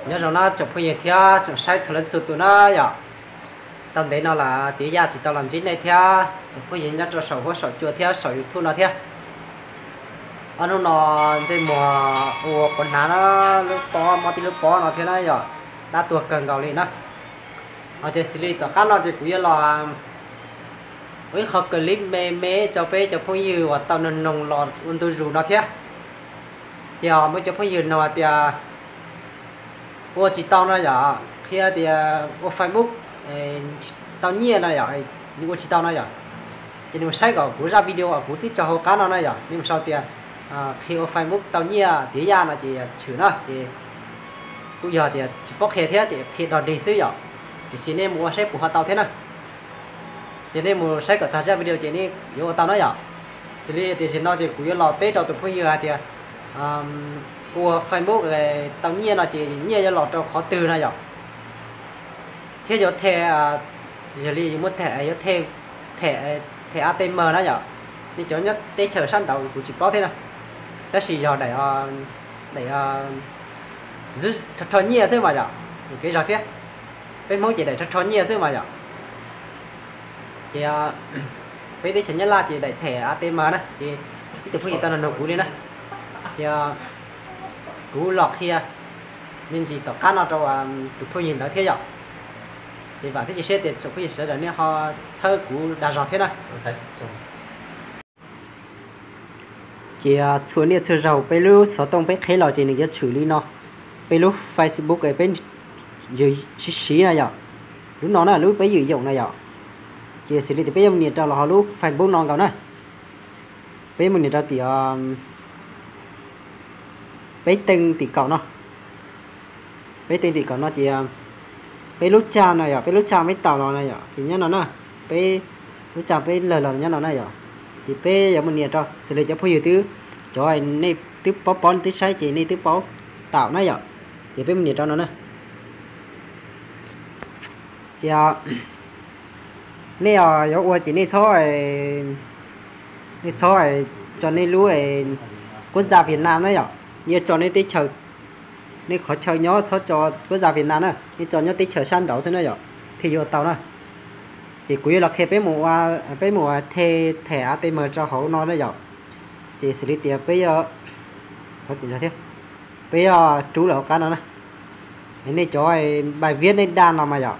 Nyob zoo na tsoom phooj ywg thiab tsoom saib txhua leej txhua tus na yom. Tau ntev no lawm Tiav Yaj tsis tau los ntsib nej thiab tsoom phooj ywg nyob rau saum huab saum cua thiab saum YouTube no thiab. Ob hnub no ntsej muag ua quav hnav na, lub pob mob tib lub pob no thiab na yom, dab tuag kawg nkaus li na. Ces xws li tom qab no ces kuv yuav los ua ib qho clip me me rau peb cov phooj ywg uas tau noog noog los ua ntu zus no thiab. Ces muaj cov phooj ywg noog hais tias ua tsis tau no yom, qhia tias ua Facebook tau nyiaj no yom, nws ua tsis tau no yom. Ces nws mus saib kom kuv zaj video uas kuv twb tso hauv qab no na yom, nws mus sau tias qhia ua Facebook tau nyiaj Tiav Yaj no ces tshwm na ces kuj yog tias tsis paub qhia thiab ces qhia dog dig xwb yom. Tiam sis nej mus ua saib puas ho tau thiab na. Ces nej mus saib kom tag zaj video ces nej yuav ua tau na yom. Xws li tiam sis no ces kuv yuav los teb rau tus phooj ywg hais tias ua Facebook tau nyiaj no ces nyiaj yuav los rau qhov twg na yom. Thiab yuav the, yog li yuav muaj them, yuav the, them, them ATM na yom. Nej cov nyob teb chaws sab nraud kuv tsis paub thiab na. Tab sis yog daim, daim rho rho nyiaj xwb mas yom, kev zog thiab. Peb Hmoob ces daim rho rho nyiaj xwb mas yom. Ces peb teb chaws Nyab Laj ces daim them ATM na ces ib tug phooj ywg tau nug nug kuv li na. Ces kuv los qhia me ntsis tom qab no rau tus phooj ywg ntawd thiab yom. Ces vam thiab cia siab tias tsoom phooj ywg sawv daws nej ho txhawb kuv dag zog thiab na. Ces txhua niaj txhua zaus peb lub xov tooj peb qheb los ces nws yuav tshwm li no. Peb lub Facebook peb yog siv siv na yom, lub no na lub peb ywm yoom na yom. Ces xws li tias peb yuav mus nias rau los hauv lub Facebook no nkaus na. Peb mus nias rau tim peb teej tim kaum no. Peb teej tim kaum no ces peb lub tsaj no yom, peb lub tsaj peb tau los na yom ces nyob no na. Peb lub tsaj peb lawg los nyob no na yom. Ces peb yuav mus nias rau xws li cov phooj ywg twb, cov nej twb paub paub twb saib ces nej twb paub tau na yom. Ces peb mus nias rau no na. Ces nej yuav ua ces nej txhob, nej txhob tso nej lub quốc gia Việt Nam na yom. Yuav tso nej teb chaws, nej qhov chaw nyob txhob tso quốc gia Việt Nam na, nej tso nyob teb chaws sab nraud xwb na yom, thiaj yuav tau na. Ces kuv yuav los qhia peb mus, peb mus the them ATM rau hauv no na yom. Ces xws li tias peb, peb yuav rub lawm hauv qab no na. Nej cov bài viết nej đăng los mas yom,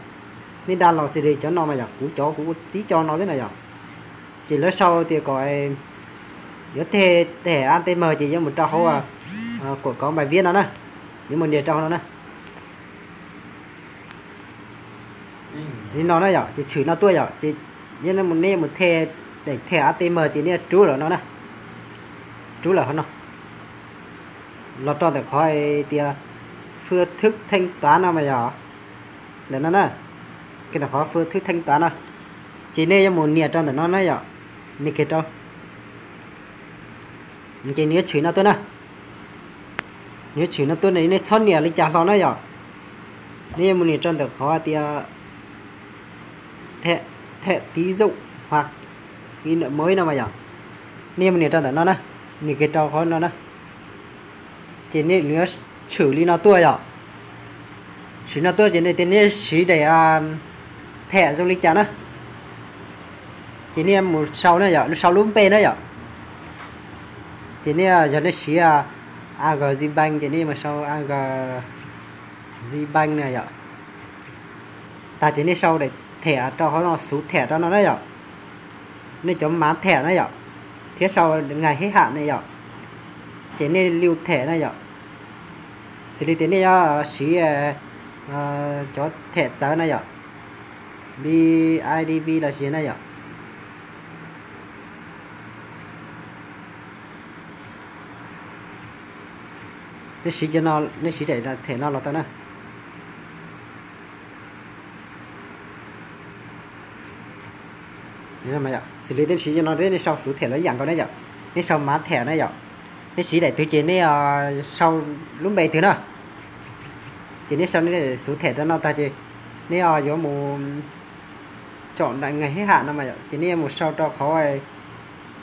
nej đăng los xws li cov no mas yom, kuv cov kuv tib co no xwb na yom. Ces lawv sau tias kom yuav them ATM ces yuav mus rau hauv quảng cáo bài viết no na, yuav mus nias rau hauv no na. Li no na yom, ces tshwm no tuaj yom, ces nej mus them, them ATM ces nej rub lawm no na, rub lawm hauv no. Los rau ntawm qhov tias phương thức thanh toán no mas yom, ntawm no na, ntawm qhov phương thức thanh toán no, ces nej yuav mus nias rau ntawm no na yom, nias kiag rau. Ces nws yuav tshwm no tuaj na, nws yuav tshwm no tuaj, nej txhob nias li cas hlo na yom. Nej yuav mus nias rau ntawm qhov tias thẻ tín dụng hoặc ghi nợ mới no mas yom. Nej yuav mus nias rau ntawm no na, nias kiag rau qhov no na. Ces nws yuav tshwm li no tuaj yom. Tshwm no tuaj ces nws tias nej siv daim them zoo li cas na. Ces nej mus sau na yom, sau lub npe na yom. Ces nej yog nej siv AG Zbank ces nej mus sau AG Zbank na yom. Tag ces nej sau daim them rau qhov no, xuv them rau no na yom. Nej cov mav them na yom, thiab sau ngày hết hạn na yom. Ces nej lưu thẻ na yom. Xws li tias nej yuav siv cov them txawv na yom, BIDV los sis na yom. Nej siv cov no, nej siv daim them no los tau na. Xws li nej siv cov no thiab nej sau xuv them los ib yam nkaus na yom. Nej sau mav them na yom. Nej siv daim twg ces nej sau lub npe twg na. Ces nej sau nej xuv them rau no tag ces nej yuav mus chọn ngày hết hạn no mas yom, ces nej yuav mus sau rau qhov,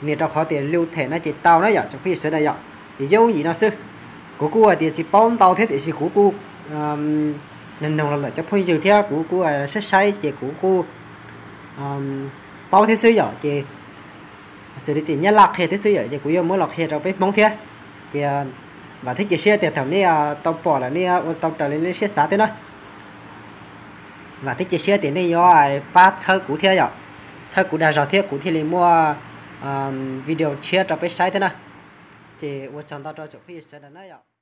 nias rau qhov tias lưu thẻ no ces tau na yom, tsoom phooj ywg sawv daws yom. Ces yooj yim no xwb. Kuv kuj hais tias tsis paub ntau thiab tiam sis kuv kuj noog los lawm cov phooj ywg thiab kuv kuj saib saib ces kuv kuj paub thiab xwb yom. Ces xws li tias Nyab Laj qhia thiab xwb yom, ces kuv yuav muab los qhia rau peb Hmoob thiab. Ces vam thiab cia siab tias thaum nej tau pom lawm nej ua tau raws li nej siab xav thiab na. Vam thiab cia siab tias nej yuav pab txhawb kuv thiab yom, txhawb kuv dag zog thiab kuv thiaj li muaj video tshiab rau peb saib thiab na. Ces ua tsaug ntau rau tsoom phooj ywg sawv daws na yom.